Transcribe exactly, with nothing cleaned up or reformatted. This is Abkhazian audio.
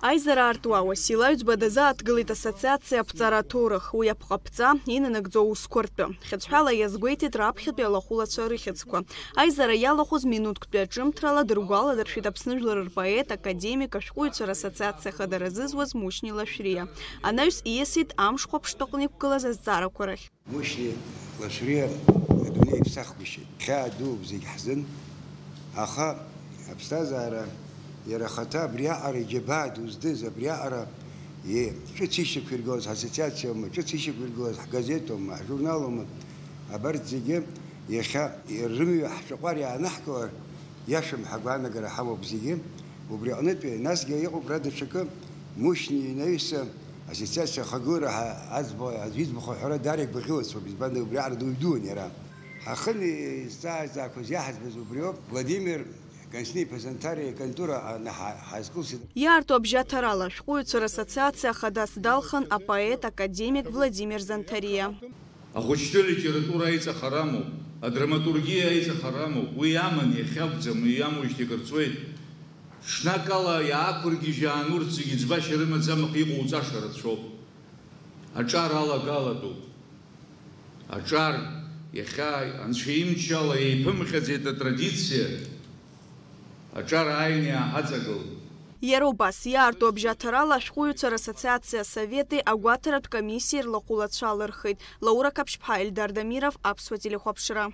Аизара аартуа Уасил Аҩӡба дазааҭгылеит ассоциациа аԥҵара аҭоурых, уи аԥҟаԥҵа, инанагӡо аусқәа ртәы. Хьыӡҳәала иазгәеиҭеит раԥхьатәи алахәылацәа рыхьӡқәа. Аизара иалахәыз минуҭктәи аҿымҭрала дыргәаладыршәеит Аԥсны жәлар рпоет, академик, ашәҟәыҩҩцәа рассоциациа хадара зызуаз Мушьни Лашәриа. Анаҩс ииасит амшхәаԥштәаҟны иқәгылаз азҵаарақәа рахь. Мушьни Лашәриа адунеи иԥсахгәышьеит. Хьаа дууп зегь ҳзын, аха аԥсҭазаара иара ахаҭа абриаҟара иџьабаа ду здыз, абриаҟара и-, ҿыц ишьақәиргылаз ҳассоциациоума, ҿыц ишьақәиргылаз ҳгазетоума, ҳжурналума, абарҭ зегьы иахьа рымҩа ҳҿаҟәара иаанаҳкылар, иашам ҳәа агәаанагара ҳамоуп зегьы. Убри аҟнытәи, насгьы иҟоуп ара даҽакы, Мушьни инаҩса ассоциациа ахагылара ҳа-, аӡбо-, аӡә иӡбахә аҳәара даара игәаӷьуацәоуп, избан убриаҟара дуаҩ дуун иара. Ҳахын изҵааӡақәаз иаҳаӡбаз убриоуп, Владимир Константин-иԥа Занҭариа иконтора аҟны ҳа-, ҳазкылсит. Иаарту абжьаҭарала ашәҟәыҩҩцәа рассоциациа хадас далхын апоет, академик Владимир Занҭариа. Ахәыҷтәы литература аиҵахара амоуп, адраматургиа аиҵахара амоуп, уи аман, иахьакәӡам, уи иамоижьҭеи акыр ҵуеит. Ҽнакала иаақәыргьежьаан урҭ зегьы ӡбашьа рымаӡамкәа иҟоуҵаша рацәоуп. Аҿар алагаладоуп. Аҿар иахьа анцәа имчала еиԥымҟьаӡеит атрадициа. Аҿар ааины иааҳаҵагылт. Иара убас, иаарту абжьаҭарала ашәҟәыҩҩцәа рассоциациа асовет агәаҭаратә комиссиа рлахәылацәа алырхит. Лаура Қаԥшьԥҳа, Ельдар Дамиров, Аԥсуа телехәаԥшра.